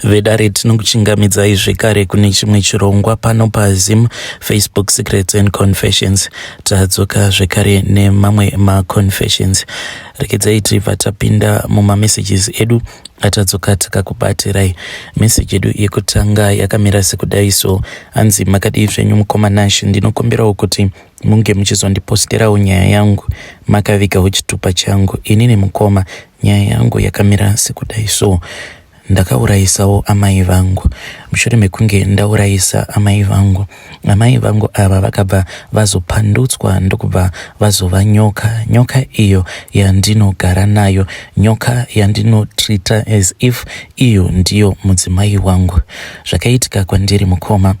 Vedare tinokuchingamidzai zvekare kune chimwe chirongwa pano paZim Facebook Secrets and Confessions. Tadzoka zvekare nemamwe maconfessions. Regedzai tibva tapinda mumamessages edu atadzoka takakubatirai. Message yedu yekutanga yakamira sekudai so hanzi makadii zvenyu mukoma Nash, ndinokumbirawo kuti munge muchizondiposterawo nyaya yangu makavigawo chitupa changu. Inini mukoma nyaya yangu yakamira sekudai so Ndakaurayisawo amai vangu. Mushure mekunge ndaurayisa amai vangu, amai vangu ava vakabva vazopandutswa ndokubva vazova nyoka. Nyoka iyo yandinogara nayo, nyoka yandinotreata as if iyo ndiyo mudzimai wangu. Zvakaitika kwandiri mukoma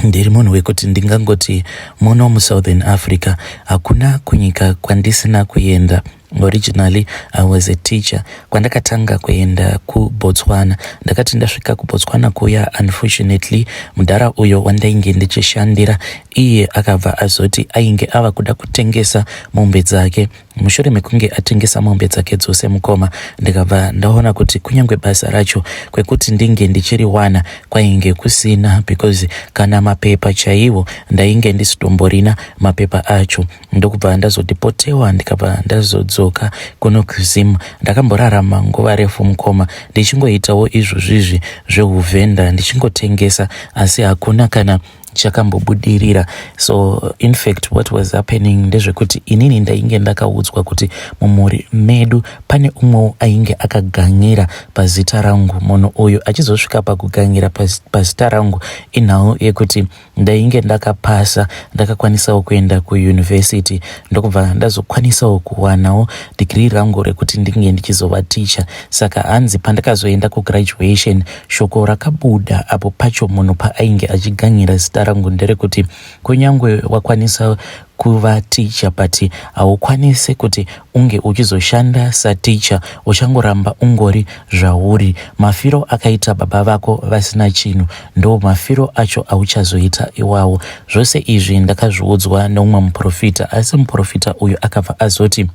Ndiri munhu wekuti ndingangoti muno muSouthern Africa hakuna kunyika kwandisina kuenda. Originally I was a teacher. Kwandakatanga kuenda kuBotswana. Ndakati ndasvika kuBotswana kuya unfortunately mudhara uyo wandainge ndichishandira iye akabva azoti ainge ava kuda kutengesa mombe dzake. Mushure mekunge atengesa mombe dzake dzose mukoma, ndikabva ndaona kuti kunyange basa racho kwekuti ndinge ndichiriwana kwainge kusina because kana mapepa chaiwo ndainge ndisitomborina mapepa acho. Ndokubva ndazodipotewa ndikabva ndazodzoka kuno kuZim. Ndakamborarama nguva refu mukoma ndichingoitawo izvozvizvi zvehuvhenda ndichingotengesa asi hakuna kana chakambobudirira so in fact what was happening ndezvekuti inini ndainge ndakaudzwa kuti mumhuri medu pane umwewo ainge akaganyira pazita rangu munhu uyu achizosvika pakuganyira pazita rangu inhau yekuti ndainge ndakapasa ndakakwanisawo kuenda kuuniversity ndokubva ndazokwanisawo kuwanawo degree rangu rekuti ndinge ndichizova teacher saka hanzi pandakazoenda kugraduation Shoko rakabuda apo pacho munhu paainge achiganyira zita rangu nderekuti kunyangwe wakwanisa kuva teacher but haukwanise kuti unge uchizoshanda sateacher uchangoramba ungori zvauri. Mafiro akaita baba vako vasina chinhu ndo mafiro acho auchazoita iwawo. Zvose izvi ndakazviudzwa neumwe muprofita asi muprofita uyu akabva azoti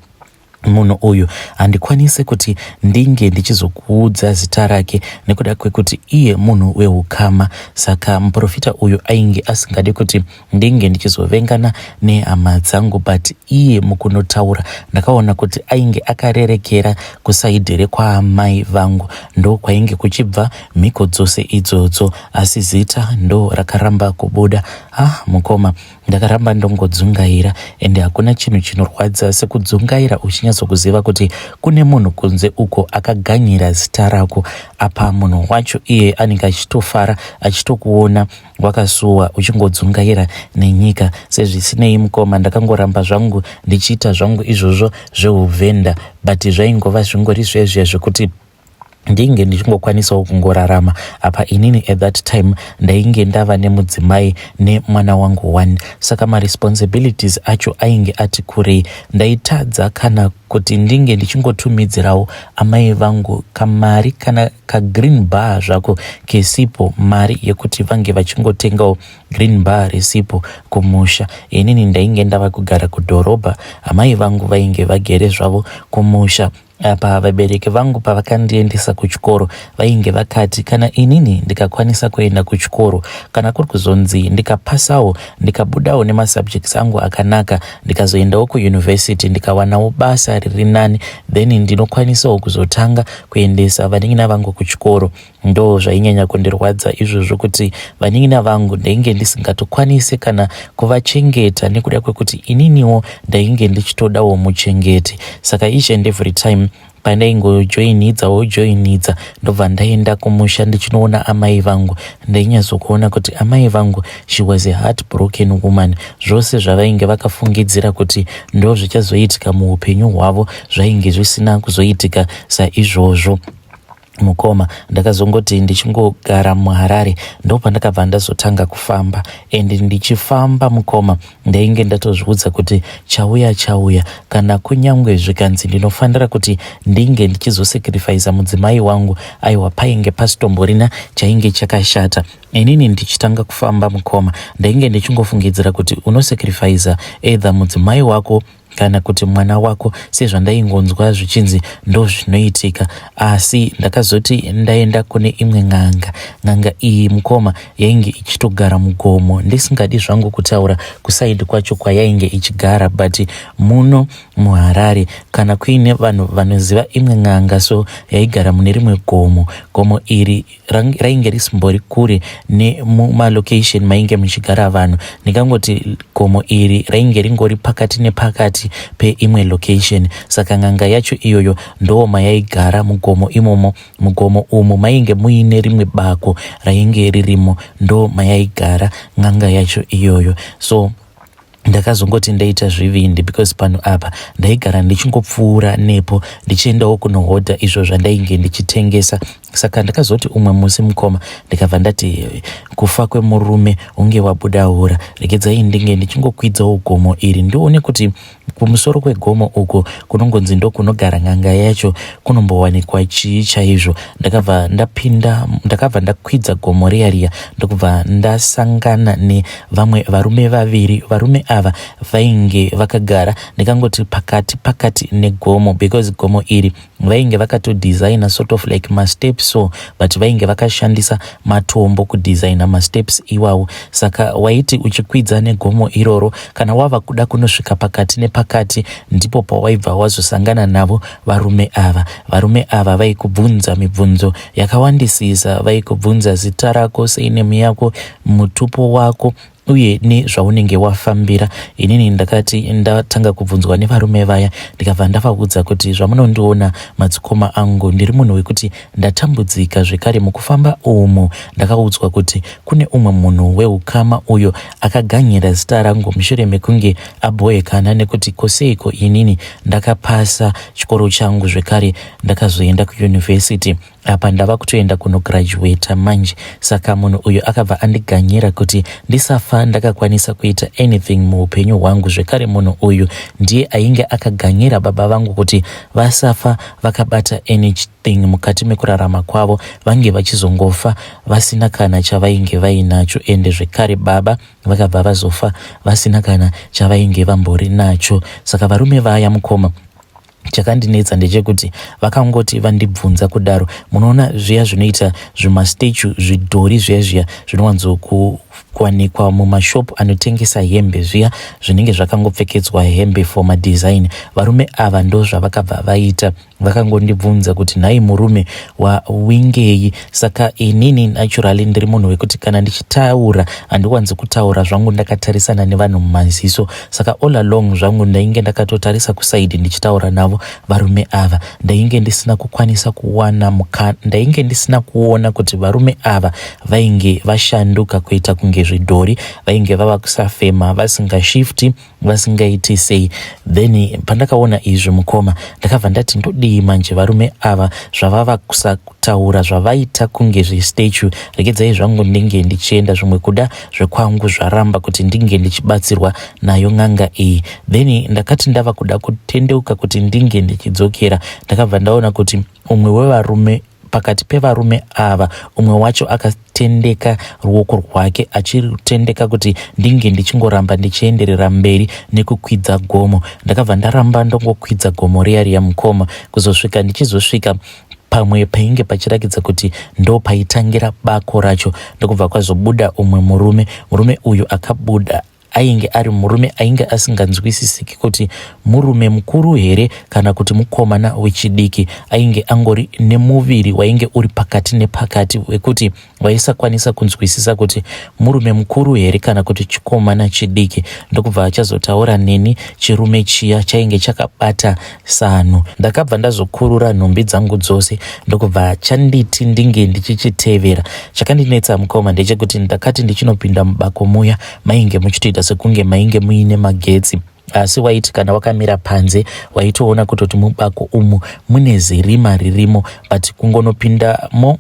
munhu uyu handikwanise kuti ndinge ndichizokuudza zita rake nekuda kwekuti iye munhu wehukama saka muprofita uyu ainge asingade kuti ndinge ndichizovengana nehama dzangu but iye mukunotaura ndakaona kuti ainge akarerekera kusaidhi rekwaamai vangu ndokwainge kuchibva mhiko dzose idzodzo asi zita ndo rakaramba kubuda ah mukoma Ndakaramba ndongodzungaira ende hakuna chinhu chinorwadza sekudzungaira uchinyatsokuziva kuti kune munhu kunze uko akaganyira zita rako. Apa munhu wacho iye anenge achitofara achitokuona wakasuwa uchingodzungaira nenyika. Sezvisinei mukoma ndakangoramba zvangu ndichiita zvangu izvozvo zveuvhenda but zvaingova zvingori zvezviya zvekuti ndinge ndichingokwanisawo kungorarama apa inini at that time ndainge ndava nemudzimai nemwana wangu one saka maresponsibilities acho ainge ati kurei ndaitadza kana kuti ndinge ndichingotumidzirawo amai vangu kamari kana kagreen bar zvako kesipo mari yekuti vange vachingotengawo green bar resipo kumusha inini ndainge ndava kugara kudhorobha amai vangu vainge vagere zvavo kumusha Apa vabereki vangu pavakandiendesa kuchikoro vainge vakati kana inini ndikakwanisa kuenda kuchikoro kana kuri kuzonzi ndikapasawo ndikabudawo nemasubjects angu akanaka ndikazoendawo kuuniversity ndikawanawo basa riri nani then ndinokwanisawo kuzotanga kuendesa vanin'ina vangu kuchikoro. Ndo zvainyanya kundirwadza izvozvo kuti vanin'ina vangu ndainge ndisingatokwanise kana kuvachengeta nekuda kwekuti ininiwo ndainge ndichitodawo muchengeti. Saka each and every time pandaingojoinidza wojoinidza ndobva ndaenda kumusha ndichinoona amai vangu ndainyatsokuona kuti amai vangu she was a heart broken woman zvose zvavainge vakafungidzira kuti ndo zvichazoitika muupenyu hwavo zvainge zvisina kuzoitika saizvozvo Mukoma ndakazongoti ndichingogara muHarare ndopandakabva ndazotanga kufamba and ndichifamba mukoma ndainge ndatozviudza kuti chauya chauya kana kunyangwe zvikanzi ndinofanira kuti ndinge ndichizosacrificer mudzimai wangu aiwa painge pasitomborina chainge chakashata inini ndichitanga kufamba mukoma ndainge ndichingofungidzira kuti unosacrificer either mudzimai wako. kana kuti mwana wako sezvandaingonzwa zvichinzi ndozvinoitika asi ndakazoti ndaenda kune imwe n'anga n'anga iyi mukoma yainge ichitogara mugomo ndisingadi zvangu kutaura kusaidi kwacho kwayainge ichigara but muno muHarare kana kuine vanhu vanoziva imwe n'anga so yaigara mune rimwe gomo gomo iri rainge risimbori kure nemumalocation mainge muchigara vanhu ndingangoti gomo iri rainge ringori pakati nepakati peimwe location saka n'anga yacho iyoyo ndoo mayaigara mugomo imomo mugomo umu mainge muine rimwe bako rainge ririmo ndo mayaigara n'anga yacho iyoyo so ndakazongoti ndaita zvivindi because panhu apa ndaigara ndichingopfuura nepo ndichiendawo kunohodha izvo zvandainge ndichitengesa saka ndakazoti umwe musi mukoma ndikabva ndati kufa kwemurume hunge wabuda ura regedzai ndinge ndichingokwidzawo gomo iri ndione kuti Kumusoro kwegomo uko kunongonzi ndokunogara n'anga yacho kunombowanikwa chii chaizvo. Ndakabva ndapinda ndakabva ndakwidza gomo riya riya ndokubva ndasangana nevamwe varume vaviri. Varume ava vainge vakagara ndikangoti pakati pakati negomo because gomo iri vainge vakatodesigner sort of like masteps so but vainge vakashandisa matombo kudesigner masteps iwawo saka waiti uchikwidza negomo iroro kana wava kuda kunosvika pakati nepakati ndipo pawaibva wazosangana navo varume ava varume ava vaikubvunza mibvunzo yakawandisisa vaikubvunza zita rako seinemu yako mutupo wako uye nezvaunenge wafambira. Inini ndakati ndatanga kubvunzwa nevarume vaya ndikabva ndavaudza kuti zvamunondiona madzikoma angu ndiri munhu wekuti ndatambudzika zvekare mukufamba umu. Ndakaudzwa kuti kune umwe munhu weukama uyo akaganyira zita rangu mushure mekunge abhoekana nekuti koseiko inini ndakapasa chikoro changu zvekare ndakazoenda kuyunivhesiti apa ndava kutoenda kunograduata manje saka munhu uyu akabva andiganyira kuti ndisafa ndakakwanisa kuita anything muupenyu hwangu zvekare munhu uyu ndiye ainge akaganyira baba vangu kuti vasafa vakabata anything mukati mekurarama kwavo vange vachizongofa vasina kana chavainge vainacho ende zvekare baba vakabva vazofa vasina kana chavainge vambori nacho saka varume vaya mukoma Chakandinetsa ndechekuti vakangoti vandibvunza kudaro, munoona zviya zvinoita zvimastatue zvidhori zviya zviya zvinowanzokuwanikwa mumashop anotengesa hembe zviya zvinenge zvakangopfekedzwa hembe for madesign. Varume ava ndozvavakabva vaita, vakangondibvunza kuti nhai murume wawingei. Saka inini naturally ndiri munhu wekuti kana ndichitaura handiwanzi kutaura zvangu ndakatarisana nevanhu mumaziso saka all along zvangu ndainge ndakatotarisa kusaidi ndichitaura navo varume ava ndainge ndisina kukwanisa kuwana muka ndainge ndisina kuona kuti varume ava vainge vashanduka kuita kunge zvidhori vainge vava kusafema vasingashifti vasingaiti sei then pandakaona izvi mukoma ndakabva ndati ndodii manje varume ava zvavava kusataura zvavaita kunge zvestatue regedzai zvangu ndinge ndichienda zvimwe kuda zvekwangu zvaramba kuti ndinge ndichibatsirwa nayo n'anga iyi then ndakati ndava kuda kutendeuka kuti ndinge ndichidzokera ndakabva ndaona kuti umwe wevarume pakati pevarume ava umwe wacho akatendeka ruoko rwake achirutendeka kuti ndinge ndichingoramba ndichienderera mberi nekukwidza gomo ndakabva ndaramba ndongokwidza gomo riya riya mukoma kuzosvika ndichizosvika pamwe painge pachirakidza kuti ndo paitangira bako racho ndokubva kwazobuda umwe murume murume uyu akabuda Ainge ari murume ainge asinganzwisisiki kuti murume mukuru here kana kuti mukomana wechidiki. Ainge angori nemuviri wainge uri pakati nepakati wekuti waisakwanisa kunzwisisa kuti murume mukuru here kana kuti chikomana chidiki. Ndokubva achazotaura neni chirume chiya chainge chakabata sanhu. Ndakabva ndazokurura nhumbi dzangu dzose ndokubva chanditi ndinge ndichichitevera. Chakandinetsa mukoma ndechekuti ndakati ndichinopinda mubako muya mainge muchitoita sekunge mainge muine magetsi asi waiti kana wakamira panze waitoona kutoti mubako umu mune zirima ririmo but kungonopindamo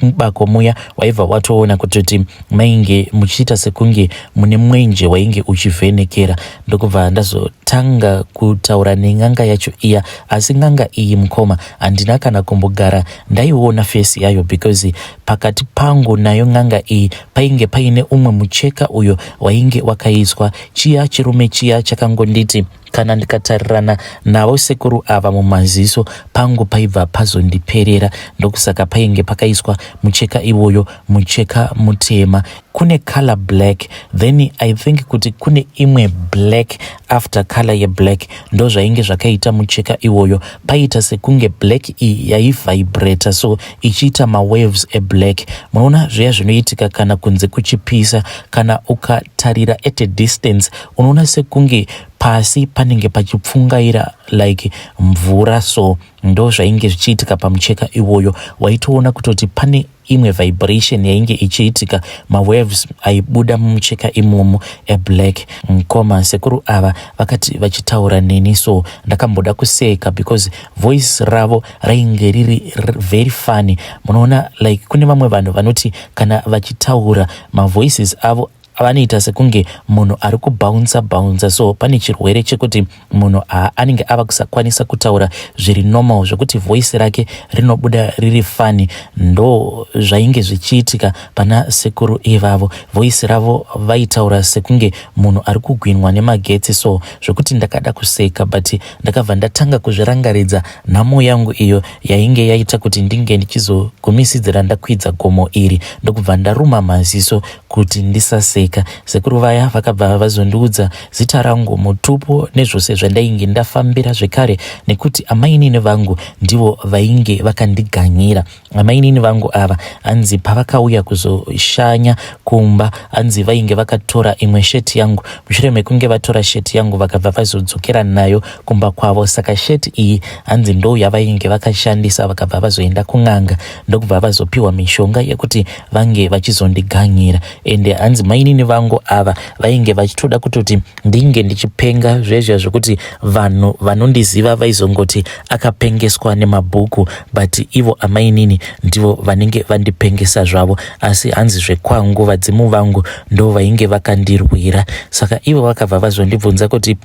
mubako muya waibva watoona kutoti mainge muchiita sekunge mune mwenje wainge uchivhenekera ndokubva ndazotanga kutaura nen'anga yacho iya asi n'anga iyi mukoma handina kana kumbogara ndaiona fesi yayo because pakati pangu nayo n'anga iyi painge paine umwe mucheka uyo wainge wakaiswa chiya chirume chiya chakangonditi Kana ndikatarirana navo sekuru ava mumaziso pangu paibva pazondiperera ndokusaka painge pakaiswa mucheka iwoyo mucheka mutema. Kune color black then I think kuti kune imwe black after color yeblack ndozvainge zvakaita mucheka iwoyo paiita sekunge black iyi yaivibrator so ichiita mawaves eblack. Munoona zviya zvinoitika kana kunze kuchipisa kana ukatarira at a distance unoona sekunge pasi panenge pachipfungaira like mvura so ndo zvainge zvichiitika pamucheka iwoyo waitoona kutoti pane imwe vibration yainge ichiitika mawaves aibuda mumucheka imomo eblack mkoma sekuru ava vakati vachitaura neni so ndakamboda kuseka because voice ravo rainge riri very funny munoona like kune vamwe vanhu vanoti kana vachitaura mavoices avo vanoita sekunge munhu ari kubouncer bouncer so pane chirwere chekuti munhu anenge ava kusakwanisa kutaura zviri normal zvekuti voice rake rinobuda riri funny ndo zvainge zvichiitika pana sekuru ivavo voice ravo vaitaura sekunge munhu ari kugwinwa nemagetsi so zvekuti ndakada kuseka but ndakabva ndatanga kuzvirangaridza nhamo yangu iyo yainge yaita kuti ndinge ndichizogumisidzira ndakwidza gomo iri ndokubva ndaruma maziso kuti ndisaseka. Sekuru vaya vakabva vazondiudza zita rangu, mutupo nezvose zvandainge ndafambira zvekare nekuti amainini vangu ndivo vainge vakandiganyira. Amainini vangu ava hanzi pavakauya kuzoshanya kumba hanzi vainge vakatora imwe sheti yangu. Mushure mekunge vatora sheti yangu vakabva vazodzokera nayo kumba kwavo. Saka sheti iyi hanzi ndo yavainge vakashandisa vakabva vazoenda kun'anga ndokubva vazopiwa mishonga yekuti vange vachizondiganyira ende hanzi mainini vangu ava vainge vachitoda kutoti ndinge ndichipenga zvezviya zvekuti vanhu vanondiziva vaizongoti akapengeswa nemabhuku but ivo amainini ndivo vanenge vandipengesa zvavo asi hanzi zvekwangu vadzimu vangu ndo vainge vakandirwira saka ivo vakabva vazondibvunza kuti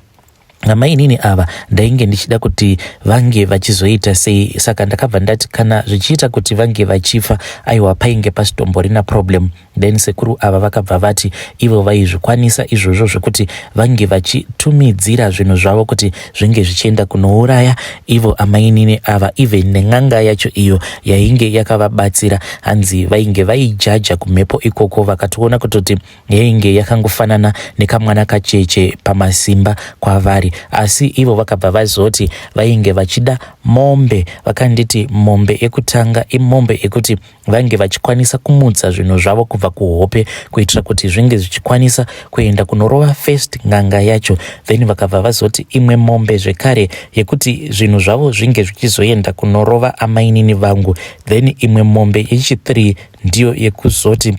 Amainini ava ndainge ndichida kuti vange vachizoita sei saka ndakabva ndati kana zvichiita kuti vange vachifa aiwa painge pasitomborina problem then sekuru ava vakabva vati ivo vaizvikwanisa izvozvo zvekuti vange vachitumidzira zvinhu zvavo kuti zvinge zvichienda kunouraya ivo amainini ava even nen'anga yacho iyo yainge yakavabatsira hanzi vainge vaijaja kumhepo ikoko vakatoona kutoti yainge yakangofanana nekamwana kacheche pamasimba kwavari asi ivo vakabva vazoti vainge vachida mombe vakanditi mombe yekutanga imombe yekuti vainge vachikwanisa kumutsa zvinhu zvavo kubva kuhope kuitira kuti zvinge zvichikwanisa kuenda kunorova first n'anga yacho then vakabva vazoti imwe mombe zvekare yekuti zvinhu zvavo zvinge zvichizoenda kunorova amainini vangu then imwe mombe yechi3 ndiyo yekuzoti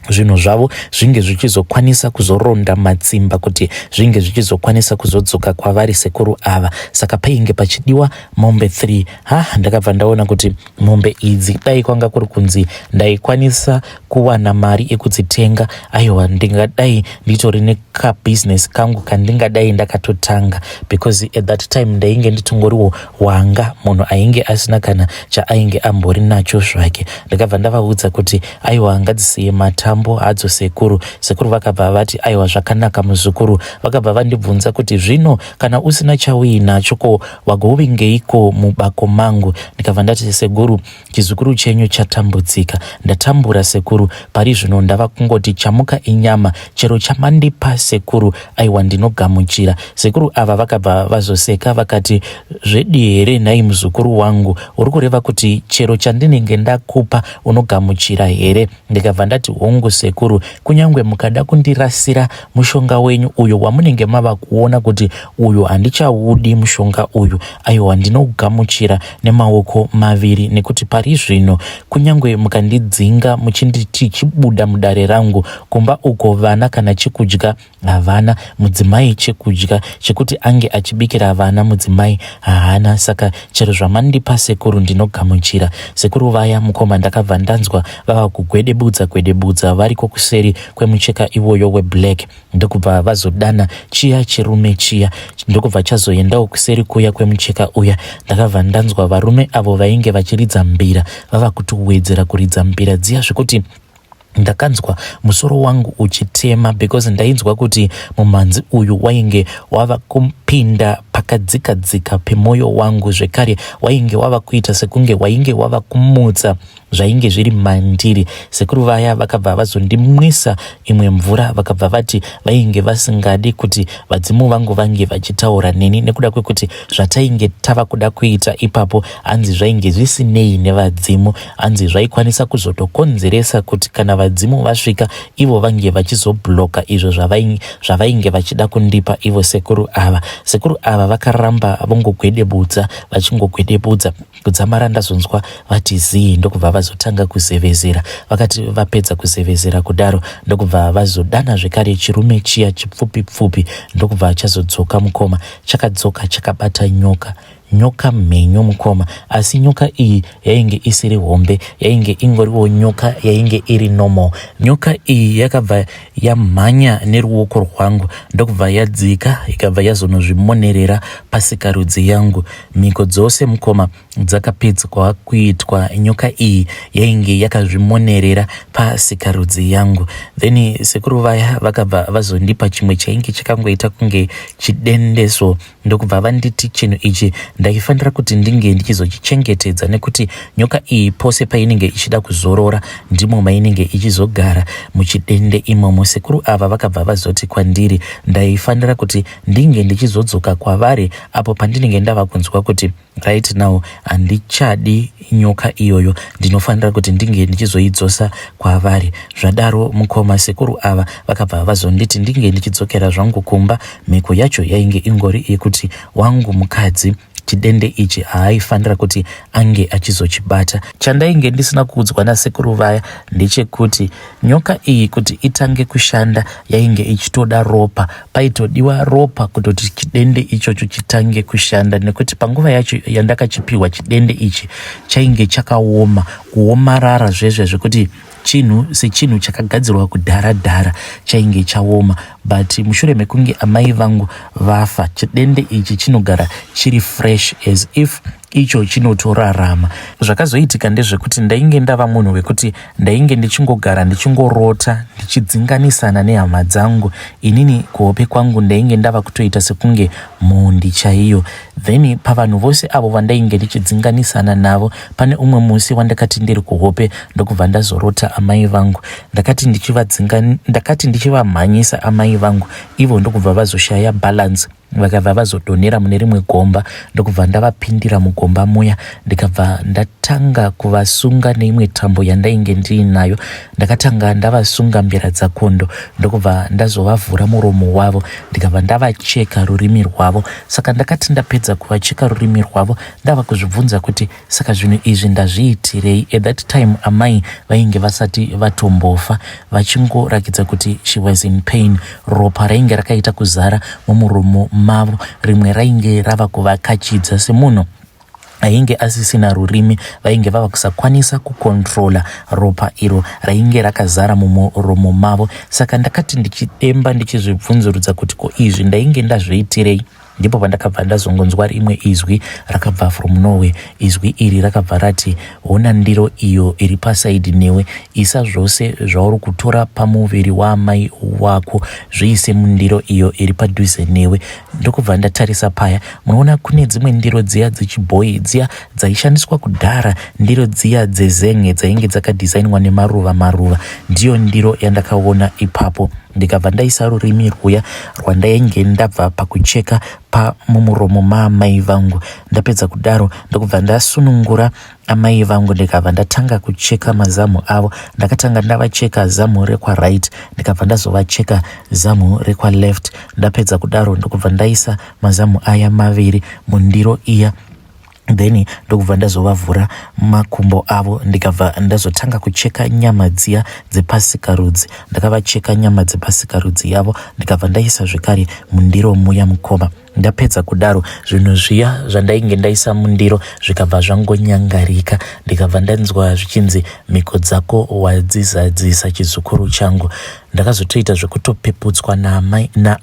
zvinhu zvavo zvinge zvichizokwanisa kuzoronda matsimba kuti zvinge zvichizokwanisa kuzodzoka kwavari sekuru ava saka painge pachidiwa mombe 3 ha ndakabva ndaona kuti mombe idzi dai kwanga kuri kunzi ndaikwanisa kuwana mari yekudzitenga aiwa ndingadai nditori nekabusiness kangu kandingadai ndakatotanga because at that time ndainge nditongoriwo wanga munhu ainge asina kana chaainge ambori nacho zvake ndakabva ndavaudza kuti aiwa ngadzisiye matambo hadzo sekuru sekuru vakabva vati aiwa zvakanaka muzukuru vakabva vandibvunza kuti zvino kana usina chauinacho ko wagovingeiko mubako mangu ndikabva ndati sekuru Chizukuru chenyu chatambudzika. Ndatambura sekuru, pari zvino ndava kungoti chamuka inyama, chero chamandipa sekuru aiwa ndinogamuchira. Sekuru ava vakabva vazoseka vakati, Zvedi here nhai muzukuru wangu, uri kureva kuti chero chandinenge ndakupa unogamuchira here? Ndikabva ndati hongu sekuru, kunyangwe mukada kundirasira mushonga wenyu uyo wamunenge mava kuona kuti uyu handichaudi mushonga uyu, aiwa ndinougamuchira nemaoko maviri nekuti pari zvino kunyangwe mukandidzinga muchinditi chibuda mudare rangu kumba uko vana kana chekudya havana mudzimai chekudya chekuti ange achibikira vana mudzimai haana saka chero zvamandipa sekuru ndinogamuchira sekuru vaya mukoma ndakabva ndanzwa vava kugwedebudza gwedebudza variko kuseri kwemucheka iwoyo weblack ndokubva vazodana chiya chirume chiya ndokubva chazoendawo kuseri kuya kwemucheka uya ndakabva ndanzwa varume avo vainge vachiridza mbira vava kutowedzera kuridza mbira dziya zvekuti. Ndakanzwa musoro wangu uchitema because ndainzwa kuti mumhanzi uyu wainge wava kupinda pakadzika dzika pemoyo wangu zvekare wainge wava kuita sekunge wainge wava kumutsa zvainge zviri mandiri. Sekuru vaya vakabva vazondimwisa imwe mvura vakabva vati vainge vasingadi kuti vadzimu vangu vange vachitaura neni nekuda kwekuti zvatainge tava kuda kuita ipapo hanzi zvainge zvisinei nevadzimu Hanzi zvaikwanisa kuzotokonzeresa kuti kana vadzimu vasvika ivo vange vachizobloka izvo zvavainge vachida kundipa ivo sekuru ava. Sekuru ava vakaramba vongogwedebudza vachingogwedebudza kudzamara ndazonzwa vati zii ndokubva vazotanga kuzevezera. Vakati vapedza kuzevezera kudaro ndokubva vazodana zvekare chirume chiya chipfupi pfupi ndokubva chazodzoka mukoma. Chakadzoka chakabata nyoka. Nyoka mhenyu mukoma, asi nyoka iyi yainge isiri hombe, yainge ingoriwo nyoka yainge iri normal. Nyoka iyi yakabva yamhanya neruoko rwangu ndokubva yadzika ikabva yazonozvimonerera pasikarudzi yangu. Mhiko dzose mukoma dzakapedzwa kuitwa nyoka iyi yainge yakazvimonerera pasikarudzi yangu. Then sekuru vaya vakabva vazondipa chimwe chainge chakangoita kunge chidendeso ndokubva vanditi chinhu ichi ndaifanira kuti ndinge ndichizochichengetedza nekuti nyoka iyi pose painenge ichida kuzorora ndimo mainenge ichizogara muchidende imomo. Sekuru ava vakabva vazoti kwandiri ndaifanira kuti ndinge ndichizodzoka kwavari apo pandinenge ndava kunzwa kuti Right now handichadi nyoka iyoyo ndinofanira kuti ndinge ndichizoidzosa kwavari. Zvadaro mukoma sekuru ava vakabva vazonditi ndinge ndichidzokera zvangu kumba. Mhiko yacho yainge ingori yekuti wangu mukadzi chidende ichi haaifanira kuti ange achizochibata. Chandainge ndisina kuudzwa nasekuru vaya ndechekuti Nyoka iyi kuti itange kushanda yainge ichitoda ropa, paitodiwa ropa kutoti chidende ichocho chitange kushanda nekuti panguva yacho yandakachipiwa chidende ichi chainge chakaoma kuomarara zvezve zvekuti chinhu sechinhu chakagadzirwa kudhara dhara chainge chaoma but mushure mekunge amai vangu vafa chidende ichi chinogara chiri fresh as if icho chinotorarama. Zvakazoitika ndezvekuti ndainge ndava munhu wekuti ndainge ndichingogara ndichingorota ndichidzinganisana nehama dzangu. Inini kuhope kwangu ndainge ndava kutoita sekunge mhondi chaiyo. Then pavanhu vose avo vandainge ndichidzinganisana navo pane umwe musi wandakati ndiri kuhope ndokubva ndazorota amai vangu. Ndakati ndichivadzinga ndakati ndichivamhanyisa amai vangu ivo ndokubva vazoshaya balance. Vakabva vazodonhera mune rimwe gomba ndokubva ndavapindira mugomba muya ndikabva ndatanga kuvasunga neimwe tambo yandainge ndiinayo. Ndakatanga ndavasunga mbiradzakondo ndokubva ndazovavhura muromo wavo ndikabva ndavacheka rurimi rwavo. Saka ndakati ndapedza kuvacheka rurimi rwavo ndava kuzvibvunza kuti Saka zvinhu izvi ndazviitirei? At that time amai vainge vasati vatombofa vachingorakidza kuti she was in pain. Ropa rainge rakaita kuzara mumuromo mavo rimwe rainge rava kuvakachidza semunhu ainge asisina rurimi vainge vava kusakwanisa kukontrola ropa iro rainge rakazara mumuromo mavo. Saka ndakati ndichidemba ndichizvibvunzurudza kuti ko izvi ndainge ndazviitirei? Ndipo pandakabva ndazongonzwa rimwe izwi rakabva from nowhere. Izwi iri rakabva rati, Hona ndiro iyo iri pasaidi newe, isa zvose zvauri kutora pamuviri waamai wako zviise mundiro iyo iri padhuze newe. Ndokubva ndatarisa paya, munoona kune dzimwe ndiro dziya dzechibhoyi dziya dzaishandiswa kudhara, ndiro dziya dzezenge dzainge dzakadhizainwa nemaruva maruva. Ndiyo ndiro yandakaona ipapo. Ndikabva ndaisa rurimi rwuya rwandainge ndabva pakucheka pamumuromo maamai vangu. Ndapedza kudaro ndokubva ndasunungura amai vangu ndikabva ndatanga kucheka mazamu avo. Ndakatanga ndavacheka zamu rekwa right ndikabva ndazovacheka zamu rekwa left. Ndapedza kudaro ndokubva ndaisa mazamu aya maviri mundiro iya then ndokubva ndazovavhura makumbo avo ndikabva ndazotanga kucheka nyama dziya dzepasikarudzi ndakavacheka nyama dzepasikarudzi yavo ndikabva ndaisa zvekare mundiro muya mukoma ndapedza kudaro zvinhu zviya zvandainge ndaisa mundiro zvikabva zvangonyangarika ndikabva ndanzwa zvichinzi mhiko dzako wadzizadzisa chizukuru changu. Ndakazotoita zvekutopeputswa naamai na,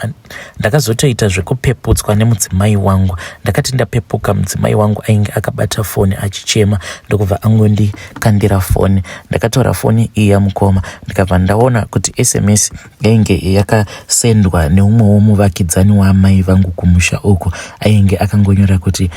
ndakazotoita zvekupeputswa nemudzimai wangu. Ndakati ndapepuka mudzimai wangu ainge akabata foni achichema ndokubva angondikandira foni. Ndakatora foni iya mukoma ndikabva ndaona kuti SMS yainge yakasendwa neumwewo muvakidzani waamai vangu kumusha uku ainge akangonyora kuti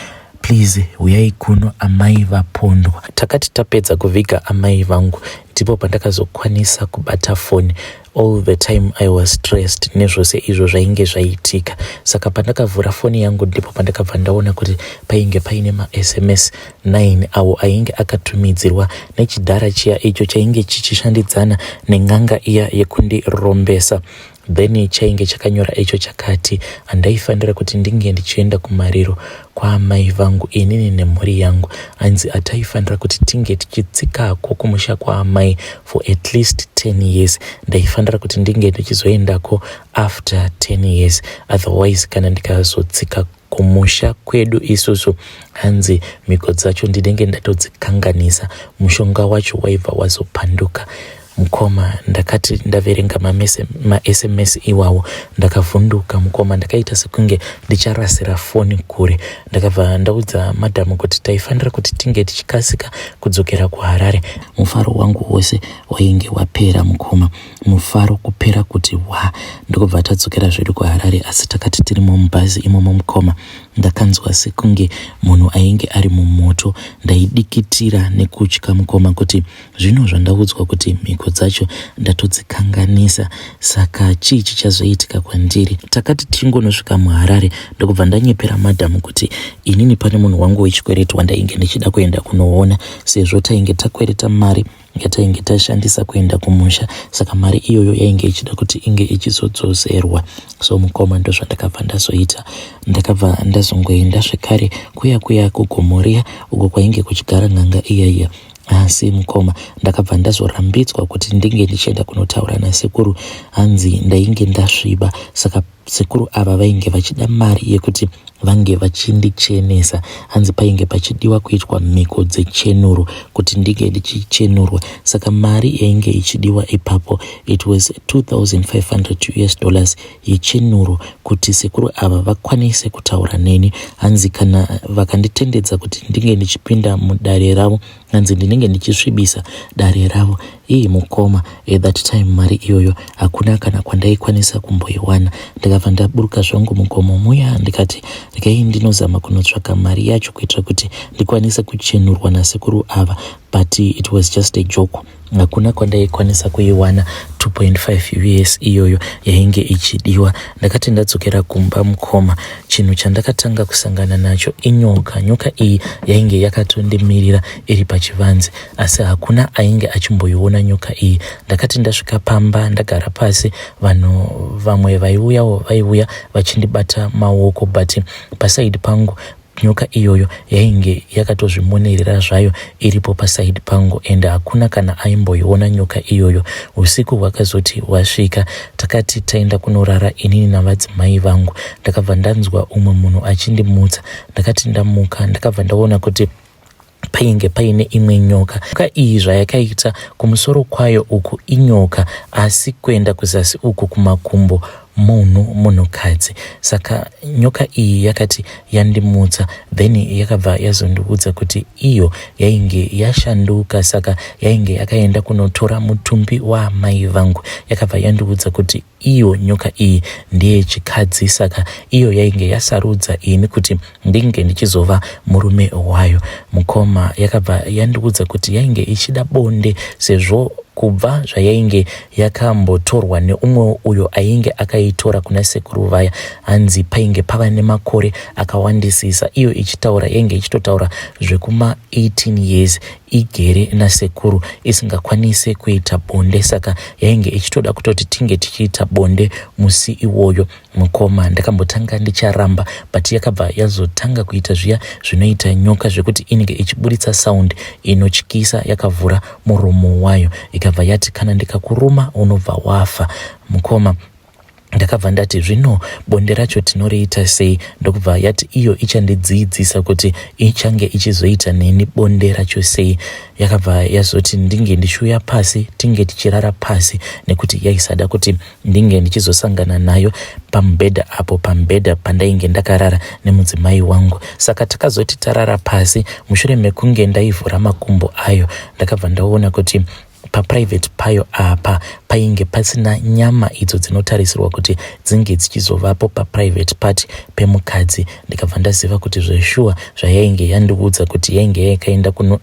Please huyai kuno amai vapondwa. Takati tapedza kuviga amai vangu ndipo pandakazokwanisa kubata foni. All the time I was stressed nezvose izvo zvainge zvaitika. Saka pandakavhura foni yangu ndipo pandakabva ndaona kuti painge paine maSMS 9 awo ainge akatumidzirwa nechidhara chiya icho chainge chichishandidzana nen'anga iya yekundirombesa. Then chainge chakanyora icho chakati handaifanira kuti ndinge ndichienda kumariro kwaamai vangu inini nemhuri yangu. Hanzi hataifanira kuti tinge tichitsikako kumusha kwaamai for at least 10 years. Ndaifanira kuti ndinge ndichizoendako after 10 years otherwise kana ndikazotsika Kumusha kwedu isusu hanzi mhiko dzacho ndinenge ndatodzikanganisa mushonga wacho waibva wazopanduka. Mukoma ndakati ndaverenga maSMS iwawo ndakavhunduka mukoma ndakaita sekunge ndicharasira foni kure. Ndakabva ndaudza madam kuti taifanira kuti tinge tichikasika kudzokera kuHarare. Mufaro wangu wose wainge wapera mukoma. Mufaro kupera kuti hwa ndokubva tadzokera zvedu kuHarare asi takati tirimo mubhazi imomo mukoma ndakanzwa sekunge munhu ainge ari mumoto ndaidikitira nekutya mukoma kuti zvino zvandaudzwa kuti mhiko dzacho ndatodzikanganisa saka chii chichazoitika kwandiri takati tichingonosvika muHarare ndokubva ndanyepera madam kuti inini pane munhu wangu wechikwereti wandainge ndichida kuenda kunoona sezvo tainge takwereta mari yatainge tashandisa kuenda kumusha saka mari iyoyo yainge ichida kuti inge ichizodzoserwa so mukoma ndozvandakabva ndazoita ndakabva ndazongoenda zvekare kuya kuya kugomo riya uko kwainge kuchigara n'anga iya iya asi mukoma ndakabva ndazorambidzwa kuti ndinge ndichienda kunotaura nasekuru hanzi ndainge ndasviba saka Sekuru ava vainge vachida mari yekuti vange vachindichenesa hanzi painge pachidiwa kuitwa mhiko dzechenuro kuti ndinge ndichichenurwa saka mari yainge ichidiwa ipapo it was 2500 us dollars yechenuro kuti sekuru ava vakwanise kutaura neni hanzi kana vakanditendedza kuti ndinge ndichipinda mudare ravo hanzi ndinenge ndichisvibisa dare ravo ii mukoma at that time mari iyoyo hakuna kana kwandaikwanisa kumboiwana ndikabva ndaburuka zvangu mugomo muya ndikati regai ndinozama kunotsvaka mari yacho kuitira kuti ndikwanise kuchenurwa nasekuru ava but it was just a joke hakuna kwandaikwanisa kuiwana 2.5 us iyoyo yainge ichidiwa ndakati ndadzokera kumba mukoma chinhu chandakatanga kusangana nacho inyoka nyoka iyi yainge yakatondimirira iri pachivanze asi hakuna ainge achimboiona nyoka iyi ndakati ndasvika pamba ndagara pasi vanhu vamwe vaiuyawo vaiuya vachindibata maoko but pasaidi pangu Nyoka iyoyo yainge yakatozvimonerera zvayo iripo paside pangu and hakuna kana aimboiona nyoka iyoyo. Usiku hwakazoti hwasvika takati taenda kunorara inini navadzimai vangu. Ndakabva ndanzwa umwe munhu achindimutsa. Ndakati ndamuka ndakabva ndaona kuti painge paine imwe nyoka. Nyoka iyi zvayakaita kumusoro kwayo uku inyoka asi kuenda kuzasi uku kumakumbo munhu munhukadzi. Saka nyoka iyi yakati yandimutsa then yakabva yazondiudza kuti iyo yainge yashanduka saka yainge yakaenda kunotora mutumbi waamai vangu. Yakabva yandiudza kuti Iyo nyoka iyi ndeyechikadzi saka iyo yainge yasarudza ini kuti ndinge ndichizova murume wayo. Mukoma yakabva yandiudza kuti yainge ichida bonde sezvo kubva zvayainge yakambotorwa neumwewo uyo ainge akaitora kuna sekuru vaya hanzi painge pava nemakore akawandisisa iyo ichitaura yainge ichitotaura zvekuma 18 years igere nasekuru isingakwanise kuita bonde saka yainge ichitoda kutoti tinge tichiita bonde musi iwoyo mukoma ndakambotanga ndicharamba but yakabva yazotanga kuita zviya zvinoita nyoka zvekuti inenge ichiburitsa sound inotyisa yakavhura muromo wayo ikabva yati kana ndikakuruma unobva wafa mukoma. Ndakabva ndati zvino bonde racho tinoriita sei ndokubva yati iyo ichandidziidzisa kuti ichange ichizoita neni bonde racho sei. Yakabva yazoti ndinge ndichiuya pasi tinge tichirara pasi nekuti yaisada kuti ndinge ndichizosangana nayo pamubhedha apo pamubhedha pandainge ndakarara nemudzimai wangu. Saka takazoti tarara pasi mushure mekunge ndaivhura makumbo ayo ndakabva ndaona kuti paprivate payo apa painge pasina nyama idzo dzinotarisirwa kuti dzinge dzichizovapo paprivate part pemukadzi ndikabva ndaziva kuti zveshuwa zvayainge yandiudza kuti yainge yakaenda kuno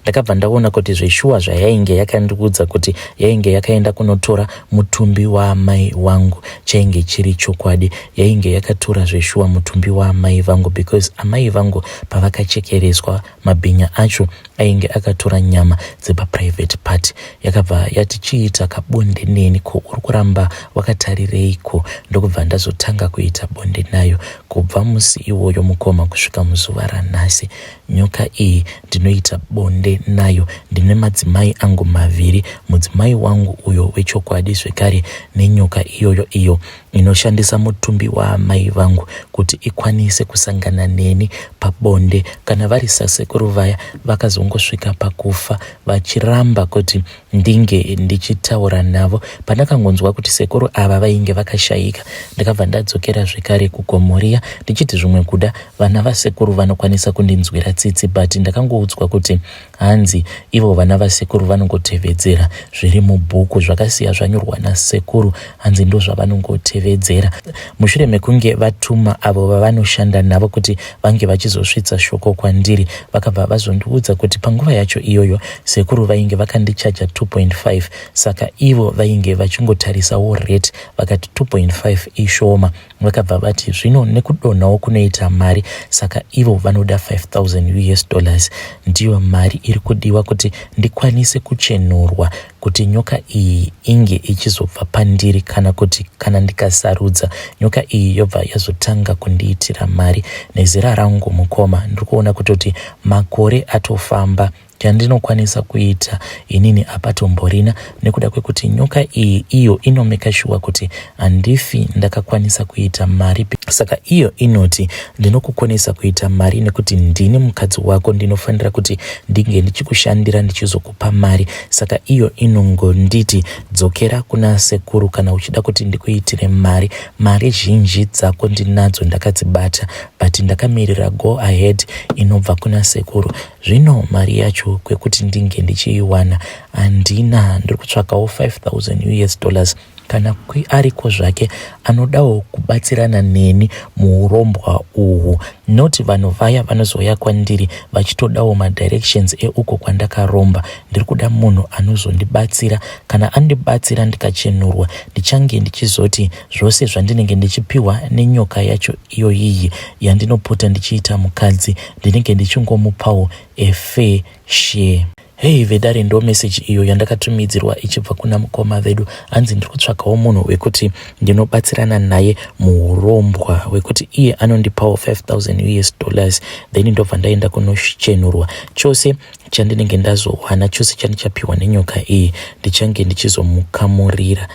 ndakabva ndaona kuti zveshuwa zvayainge yakandiudza kuti yainge yakaenda kunotora mutumbi waamai wangu chainge chiri chokwadi yainge yakatora zveshuwa mutumbi waamai vangu because amai vangu pavakachekereswa Mabhinya acho ainge akatora nyama dzepaprivate part. Yakabva yati chiita kabonde neni ko uri kuramba wakatarireiko ndokubva ndazotanga kuita bonde nayo. Kubva musi iwoyo mukoma kusvika muzuva ranhasi nyoka iyi ndinoita bonde nayo. Ndine madzimai angu maviri, mudzimai wangu uyo wechokwadi zvekare nenyoka iyoyo iyo inoshandisa mutumbi waamai vangu kuti ikwanise kusangana neni pabonde. Kana vari sasekuru vaya vakazongosvika pakufa vachiramba kuti ndinge ndichitaura navo. Pandakangonzwa kuti sekuru ava vainge vakashaika ndakabva ndadzokera zvekare kugomo riya ndichiti zvimwe kuda vana vasekuru vanokwanisa kundinzwira tsitsi but ndakangoudzwa kuti Hanzi ivo vana vasekuru vanongotevedzera zviri mubhuku zvakasiya zvanyorwa nasekuru hanzi ndozvavanongotevedzera. Mushure mekunge vatuma avo vavanoshanda navo kuti vange vachizosvitsa shoko kwandiri vakabva vazondiudza kuti panguva yacho iyoyo sekuru vainge vakandichaja 2.5 saka ivo vainge vachingotarisawo rate vakati 2.5 ishoma. Vakabva vati zvino nekudonhawo kunoita mari saka ivo vanoda 5000 us dollars ndiyo mari iri kudiwa kuti ndikwanise kuchenurwa kuti nyoka iyi inge ichizobva pandiri kana kuti kana ndikasarudza nyoka iyi yobva yazotanga kundiitira mari nezera rangu mukoma ndiri kuona kutoti makore atofamba Chandinokwanisa kuita inini hapatomborina nekuda kwekuti nyoka iyi iyo inomeka shuwa kuti handifi ndakakwanisa kuita mari saka iyo inoti ndinokukonesa kuita mari nekuti ndini mukadzi wako ndinofanira kuti ndinge ndichikushandira ndichizokupa mari saka iyo inongonditi dzokera kuna sekuru kana uchida kuti ndikuitire mari mari zhinji dzako ndinadzo ndakadzibata but ndakamirira go ahead inobva kuna sekuru Zvino mari yacho kwekuti ndinge ndichiiwana handina, ndiri kutsvakawo 5000 us dollars kana ariko zvake anodawo kubatsirana neni muurombwa uhu not vanhu vaya vanozouya kwandiri vachitodawo madirections euko kwandakaromba ndiri kuda munhu anozondibatsira kana andibatsira ndikachenurwa ndichange ndichizoti zvose zvandinenge ndichipiwa nenyoka yacho iyoyiyi yandinopota ndichiita mukadzi ndinenge ndichingomupawo a fair share. Hey vedare ndo message iyo yandakatumidzirwa ichibva kuna mukoma vedu hanzi ndiri kutsvagawo munhu wekuti ndinobatsirana naye muhurombwa wekuti iye anondipawo 5000 us dollars then ndobva ndaenda kunochenurwa chose chandinenge ndazowana chose chandichapiwa nenyoka iyi ndichange ndichizomukamurira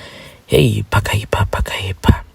Hey, pakaipa pakaipa.